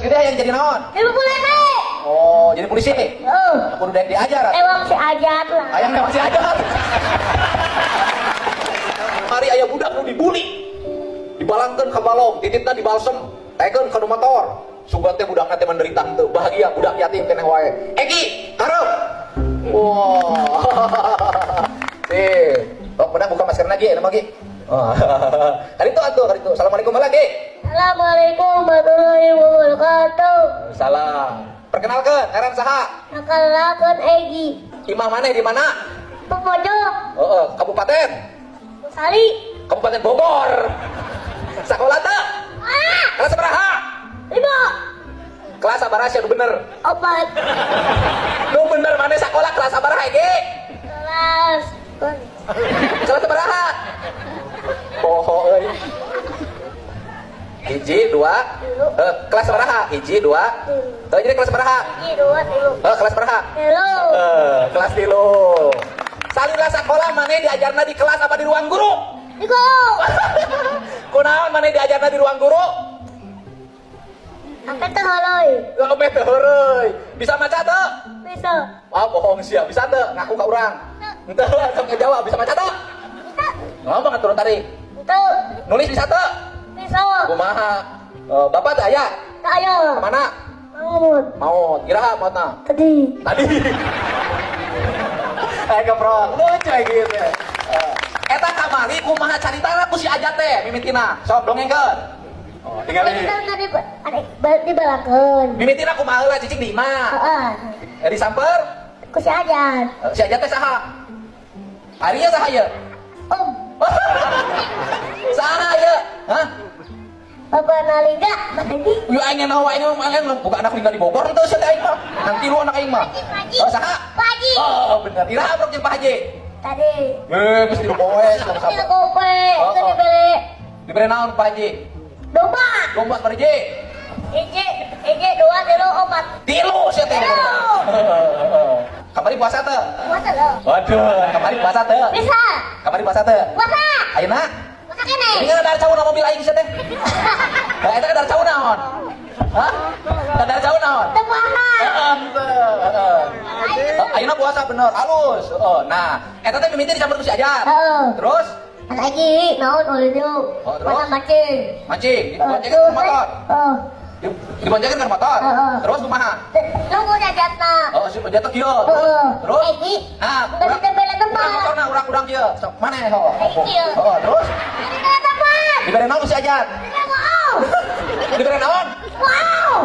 Geus gede hayang jadi naon? Jadi polisi. Oh, jadi polisi. Heeh. Kudu daek diajar atuh. Ewang si Ajat lah. Hayang ewang si Ajat. Mari aya budak nu dibully. Dibalangkeun ka balong, titipna dibalsem, taekeun ka nu motor. Sugan teh budakna teh menderita henteu, bahagia budak yatim keneh wae. Egi, karep. Wah. Sip. Oh, menang buka masker lagi, nama lagi. Oh. Kali itu atuh, kali itu. Assalamualaikum lagi. Assalamualaikum warahmatullahi wabarakatuh. Salam. Perkenalkan, ngaran saha? Perkenalkan Egi. Imah maneh di mana? Pojok. Oh, kabupaten. Sari. Kabupaten Bogor. Sekolah teu? Ah. Kelas sabaraha? 5. Kelas sabaraha sih nu bener? 4. Nu bener maneh sekolah kelas sabaraha Egi? Kelas. Kelas sabaraha? Poho euy. 1, 2, kelas sabaraha? 1, 2. Jadi kelas sabaraha? 1, 2, 3. Kelas sabaraha? 3. Kelas 3. Salila sekolah maneh diajarna di kelas apa di ruang guru? Di guru. Kunaon maneh diajarna di ruang guru? Ampe teu heureuy. Ampe teu heureuy. Bisa maca teu? Bisa. Ah, bohong sia. Bisa teu? Ngaku ka urang. Henteu, sok ngejawab. Bisa maca teu? Bisa. Ngomong atuh tarik. Henteu. Nulis bisa teu? Bisa. Kumaha? Bapak teu aya? Teu aya. Kemana? Maut. Maut. Iraha mautna? Tadi. Tadi. Ayo keprok. Lucu gitu. Eta kamari kumaha caritana ku si Ajat teh mimitina. Sok dongengkeun. Oh, tinggal ini. Dibalangkeun. Mimitina kumaha heula cicing di imah. Heeh. Disamper ku si Ajat. Si Ajat teh saha? Ari ieu saha ieu? Om. Saha ieu? Hah? Bapak Nalingga, Haji. Yo aing nawa aing aing buka anak lingga di Bogor henteu sia teh aing mah. Nanti lu anak aing mah. Haji. Oh, saha? Pak Haji. Oh, bener. Iraha brok jeung Pak Haji? Tadi. Geus tilu poe sama. Tilu poe, itu dibere. Dibere naon Pak Haji? Domba. Domba sabaraha hiji? 1, 2, 3, 4. 3 sia teh. Kamari puasa teu? Puasa lho. Waduh, kamari puasa teu? Bisa. Kamari puasa teu? Puasa. Ayeuna? Puasa kene. Ini kan ada cau na mobil aing sia teh. Lah eta kadar cau naon? Hah? Kadar cau naon? Teu puasa. Heeh, heeh. Ayeuna puasa bener, halus. Heeh. Nah, eta teh mimiti disamper ku si Ajat. Heeh. Terus? Lagi naon ulin itu? Oh, terus? Mancing. Mancing, diboncengkeun ke motor. Heeh. Diboncengkeun ke motor. Heeh. Terus kumaha? Nunggu jajatna. Oh, si jatuh kieu. Heeh. Terus? Egi. Nah, Dari tempel tempat. Urang motorna urang-urang kieu. Sok maneh ho. Kieu. Heeh, terus? Dari tempat. Dibere naon ku si Ajat? Dibere naon? Dibere naon? Wow.